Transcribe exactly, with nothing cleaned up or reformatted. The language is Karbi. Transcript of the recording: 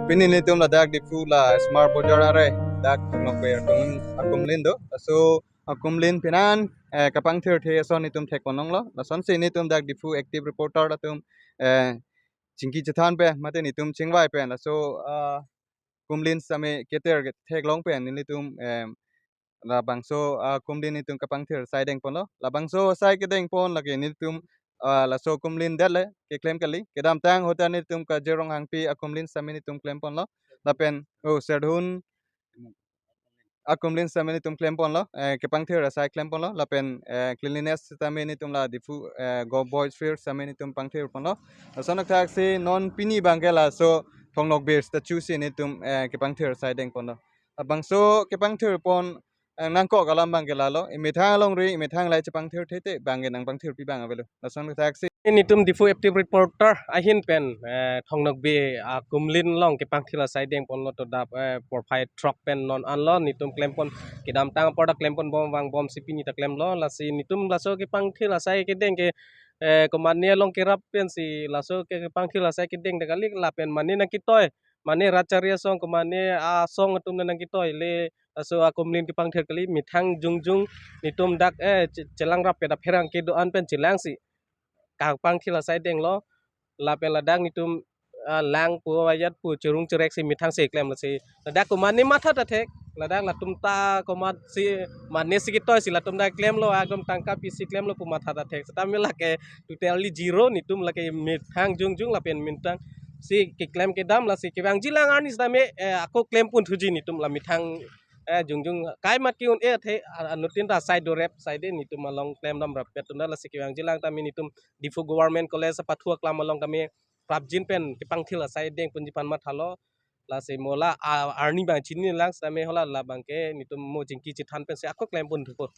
Pini nelitum ladak Diphu la Smart Bazar are, dak Thong Nokbe atum akumlin do. Laso akumlin pinan, eh, kapangthirthe ason nelitum thekponlonglo. Lasonsi nelitum dak Diphu active reporter atum, eh, chingki chethan pen, mate nelitum chingvai pen. Laso, ah, kumlin sitame keter theklong pen nelitum, eh, labangso, ah, kumlin nelitum kapangthir asai dengponlo. Labangso asai kedengpon lake nelitum, ah, laso kumlin det le keklem kali. Kedamtang ahut ta nelitum Kazir Ronghangpi akumlin sitame nelitum klemponlo. Lapen, oh, Serdihun akumlin sitame nelitum klemponlo, eh, kepangthir asai klemponlo. Lapen, eh, cleanliness sitame nelitum la Diphu, eh, Govt Boys Field sitame nelitum pangthirponlo. Lason athaksi non pini abangke laso Thong Nokbe statue si nelitum, eh, kepangthir asai dengponlo. Labangso kepangthirpon, eh, nangkok alam abangke lalo, emethang alongri, emethang lahai chepangthirthe te abangke nangpangthirpi abang avelo. Lason athaksi nelitum Diphu active reporter ahin pen, eh, Thong Nokbe akumlin along kepangthir asai dengponlo to dap, eh, porphai throk pen non anlo nelitum klempon, kedamtang apor ta klempon bom vangbomsi pini ta klemlo. Lasi nelitum laso kepangthir asai kedeng ke, eh, komane along kerap pensi laso ke kepangthir asai kedeng ta kali, lapen mane nangketoi, mane rat chari asong, komane asong atum nangketoi le laso akumlin kepangthir kali. Methang jongjong nelitum dak, eh, che-, chelang rapet apherangke do-an pen chelangsi kapangthir asai denglo. Lapen ladak nelitum, ah, lang pu, ajat pu, churung chureksi methangsi klemlo si. Ladak komane matha ta thek, ladak latum ta komatsi, manesi ketoisi latum ta klemlo, ekdom tangka pisi klemlo pu matha ta thek. Sitame lake totally zero nelitum lake methang jongjong lapen methangsi keklem kedam, lasi kevangjilang arni sitame, eh, ako klempon thuji nelitum la methang, eh, jongjong kai mat ke-un-e athe, a-, anuttin ta asai dorep asai de nelitum along klemdam rapet atum ta, lasi kevangjilang tame nelitum Diphu Government College apathu aklam along tame prapjin pen kepangthir asai dengponji aphan mathalo. Lasi mo la, a, arni abang chinilang sitame hala labangke nelitum mo chingki chethan pensi ako klempon thupo.